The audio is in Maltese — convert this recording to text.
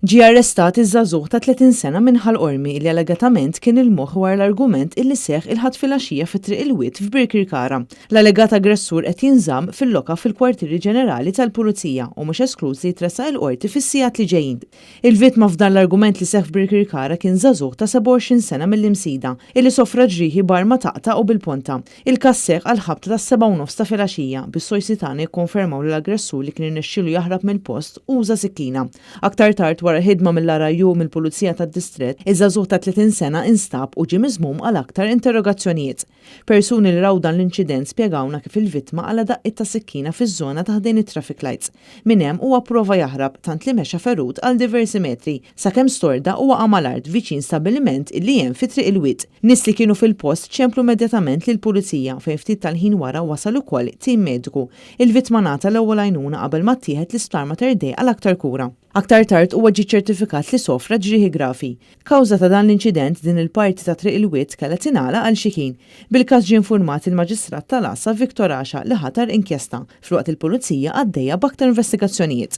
Ġie arrestat iż-żagħżugħ ta' 30 sena minn Ħal Qormi li allegatament kien il-moħħ wara l-argument illi seħħ il-Ħadd filgħaxija fi Triq il-Wied f'Birkirkara. L-allegat aggressur qed jinżamm fil-loka fil-Kwartieri Ġenerali tal-Pulizija u mhux eskluż li jitressaq il-Qorti fis-sigħat li ġejjin. Il-vittma f'dan l-argument li seħħ f'Birkirkara kien żagħżugħ ta' 27 sena mill-Imsida illi sofra ġrieħi b'arma taqta' u bil-ponta. Il-każ seħħ għall-ħabta tas-sebgħa u nofs ta' filgħaxija, bis-sorsi tagħna jikkonfermaw li l-aggressur li kien irnexxielu jaħrab mill-post uża sikkina. Aktar tard, wara ħidma mill-RIU u mill-Pulizija tad-Distrett, iż-żagħżugħ ta' 30 sena instab u ġie miżmum għal aktar interrogazzjonijiet. Persuni li raw dan l-inċident spjegawlna kif il-vittma qala' daqqiet ta' sikkina fiż-żona ta' ħdejn it-traffic lights. Minn hemm huwa pprova jaħrab tant li mexa ferut għal diversi metri, sakemm storda u waqa' mal-art viċin stabbiliment illi hemm fi Triq il-Wied. Nies li kienu fil-post ċemplu immedjatament lill-Pulizija fejn ftit tal-ħin wara wasal ukoll tim mediku. Il-vittma ngħata l-ewwel għajnuna qabel ma ttieħed l-Isptar Mater Dei għal aktar kura. Aktar tard huwa ġie ċċertifikat li sofra ġrieħi gravi. Kawża ta' dan l-inċident din il-parti ta' Triq il-Wied kellha tingħalaq għal xi ħin. Bil-każ ġie infurmat il-Maġistrat tal-Għassa Victor Asha li ħatar inkjesta, filwaqt li l-Pulizija għaddejja b'aktar investigazzjonijiet.